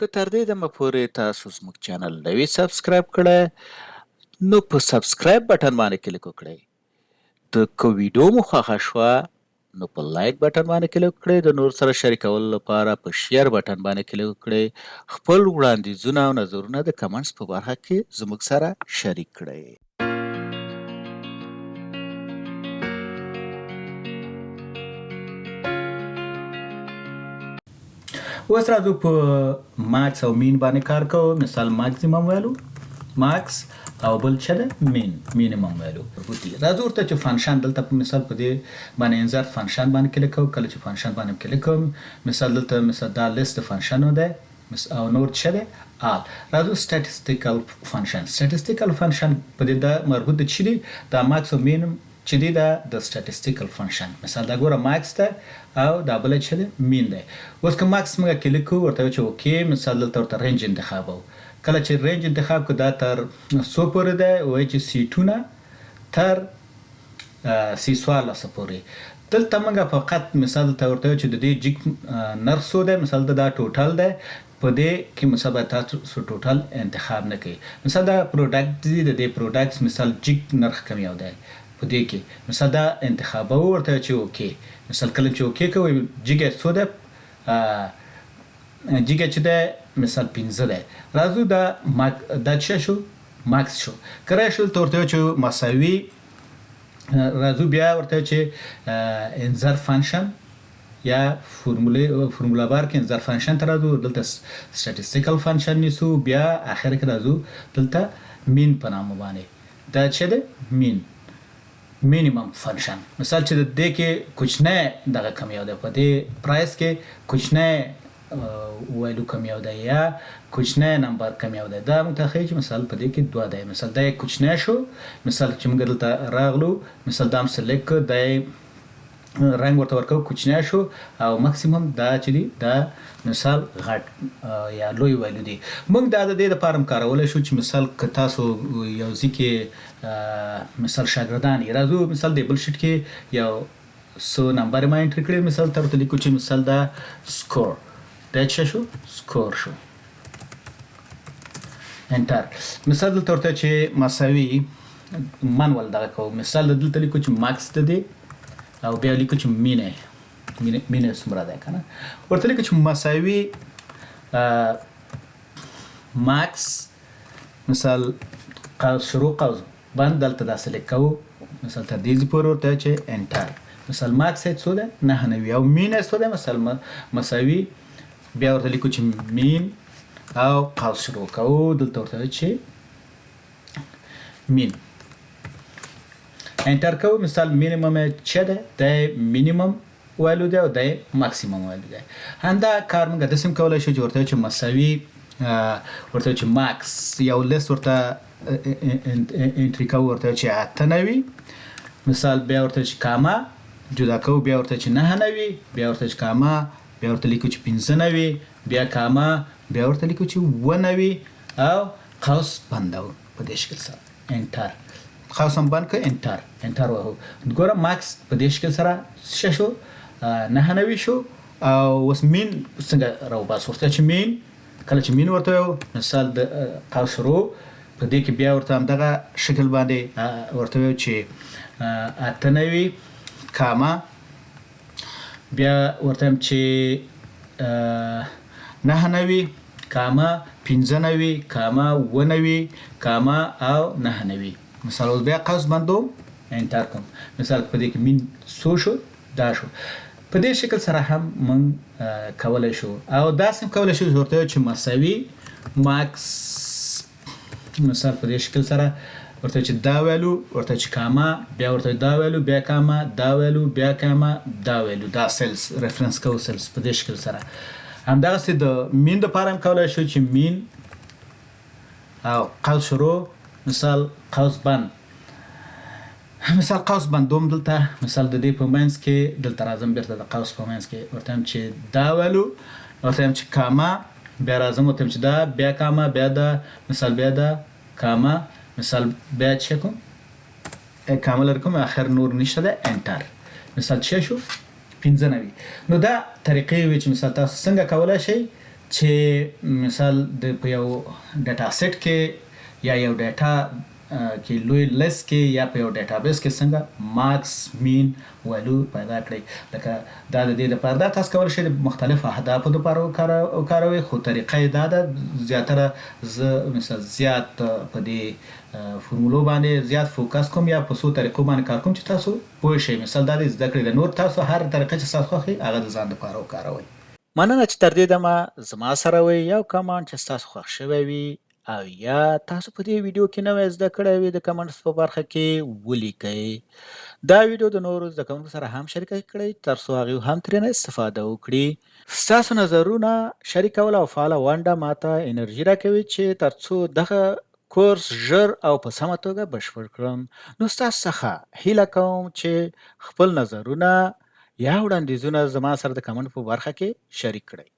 که تر دې دمه پورې تاسو زموږ چینل نه وي سبسکرایب کړی نو په سبسکرایب بټن باندې کلیک وکړئ. د که ویډیو مو خوښه شوه نو په لایک بټن باندې کلیک وکړئ، د نور سره شریکولو لپاره په شیر بټن باندې کلیک وکړئ. خپل وړاندیزونه او نظرونه د کمنټس په برخه کې زموږ سره شریک کړئ. اوس راځو په ماکس او مین باندې کار کوو. مثال ماکسیمم ویلو ماکس او بل څه ده مین مینیمم ویلو بوتي. راځو ورته چې فنکشن دلته په مثال په دې باندې انزرت فنکشن باندې کلیک کوو. کله چې فنکشن باندې کلیک کوم، مثال دلته مثال دا لیست د فنکشنو ده او نور څه ده آل. راځو سټاتستیکل فنکشن. سټاتستیکل فنکشن په دې دا مربوط د چی دی، دا ماکس او مینم چې دی دا د سټاتستیکل فنکشن. مثال دا ګوره ماکس ده او دا بل چې ده مین دی. اوس که ماکس موږ کلیک کوو ورته چې اوکی، مثال دلته ورته رینج انتخابو. کله چې رینج انتخاب کو دا تر څو پورې دی، وایي چې سی 2 نه تر سی 14 پورې. دلته موږ فقط مثال دلته ورته چې د دې جیک نرخ څو دی، مثال دا ټوټل دی. په دې کې مثال باید تاسو ټوټل انتخاب نه کړئ. مثال دا پروډکټ دی، د دې پروډکټس مثال جیک نرخ کم یو دی. په دې کې مثال دا انتخابو ورته چې اوکی. مثال کله چې اوکی کوي جیګه څو دی، جیګه چې دی مثال 5 دی. راځو دا دا څه شو ماکس شو. کله شو ته ورته چې مساوي. راځو بیا ورته چې انزر فنکشن یا فورمولا بار کې انزر فنکشن ته راځو. دلته سټاتستیکل فنکشن نیسو، بیا اخر کې راځو دلته مین په نامه باندې. دا چې ده مین مینیمم فنکشن. مثال چې د دې کې کوچنی دغه کم یو دی، په دې پرایس کې کوچنی ویلو کم یو دی یا کوچنی نمبر کم یو دی. دا موږ ته ښیي چې مثال په دې کې 2 دی. مثال دا یې کوچنی شو. مثال چې موږ دلته راغلو، مثال دا هم سلیکټ کړو، دا یې رنګ ورته ورکو کوچنی شو، او ماکسیمم دا چې دی دا مثال غټ یا لوی ویلو دی. موږ دا د دې لپاره هم کارولی شو چې مثال که تاسو یو ځای کې مثال شاګردان یې، راځو مثال د بل شیټ کې یو څو نمبر ما انټر کړی. مثال ته ورته لیکو چې مثال دا سکور دا څه شو سکور شو، انټر. مثال دلته ورته چې مساوي منول دغه کوو. مثال دلته لیکو چې ماکس د دې او بیا لیکو چې مینه مینه څومره ده کنه. ورته لیکو چې مساوي ماکس مثال قوس شروع قوس بند دلته دا سلیکټ کوو. مثال تر دې ځای پورې ورته چې انټر. مثال ماکس یې څو ده 99 او مین یې څو ده مثال مساوي بیا ورته لیکو چې مین او قوس شروع کوو. دلته ورته چې مین انټر کوو. مثال مینیمم یې څه ده، دی مینیمم ویلو دی او دی ماکسیمم ویلو دی. همدا کار موږ داسې هم کولی شو چې ورته چې مساوي ورته چې ماکس یو لیست ورته انټری کوو، ورته چې 98 مثال بیا ورته چې کاما جدا کوو، بیا ورته چې 99، بیا ورته چې کاما، بیا ورته لیکو چې 95، بیا کاما، بیا ورته لیکو چې 97 او قوس بندو په دې شکل سره انټر. قوس هم بند کړ، انټر انټر وهو. ګوره ماکس په دې شکل سره څه شو 99 شو. او اوس مین څنګه راوباسو؟ ورته چې مین کله چې مین ورته وایو مثال د قوس شروع په دې کې بیا ورته همدغه شکل باندې ورته وایو چې 98 کاما بیا ورته وایم چې 99 کاما 95 کاما 97 کاما او 99. مثال اوس بیا قوس بندوم انټر کوم. مثال په دې کې مین څو شو دا شو. په دې شکل سره هم موږ کولی شو او داسې هم کولی شو چې ورته چې مساوي ماکس مثال په دې شکل سره ورته چې دا ویلو ورته چې کاما بیا ورته دا ویلو بیا کاما دا ویلو بیا کاما دا ویلو دا سیلز ریفرنس کوو سیلز په دې شکل سره. همدغسې د مین دپاره هم کولی شو چې مین او قوس شروع مثال قوس بند مثال قوس بندوم دلته. مثال د دې په منځ کې دلته راځم بیرته د قوس په منځ کې ورته وایم چې دا ویلو ورته وایم چې کاما بیا راځم ورته وایم چې دا بیا کاما بیا دا مثال بیا دا کاما مثال بیا چې کوم کاما لري کوم اخر نور نشته ده انټر. مثال چې شو 95. نو دا طریقې وې چې مثال تاسو څنګه کولی شئ چې مثال د په یو ډیټا سیټ کې یا یو ډیټا کې لوی لیست کې یا په یو ډیټابیس کې څنګه ماکس مین ویلو پیدا کړئ. لکه دا د دې لپاره دا تاسو کولی شئ د مختلفو اهدافو لپاره وکاروئ، خو طریقه یې دا ده، زیاتره زه مثال زیات په دې فورمولو باندې زیات فوکس کوم یا په څو طریقو باندې کار کوم چې تاسو پوه شئ. مثال دا د زده کړې ده، نور تاسو هر طریقه چې ستاسو خوښ وي هغه د ځان لپاره وکاروئ. مننه چې تر دې دمه زما سره وئ. یو کمنټ چې ستاسو خوښ شوی وي او یا تاسو په دې ویډیو کې نوی زده کړی وي د کمنټس په برخه کې ولیکئ. دا ویډیو د نورو زده کوونکو سره هم شریکه کړئ ترڅو هغوی هم ترېنه استفاده وکړي. ستاسو نظرونه شریکول او فعاله ونډه ماته انرژي راکوي چې ترڅو دغه کورس ژر او په سمه توګه بشپړ کړم. نو ستاسو څخه هیله کوم چې خپل نظرونه یا وړاندیزونه زما سره د کمنټ په برخه کې شریک کړئ.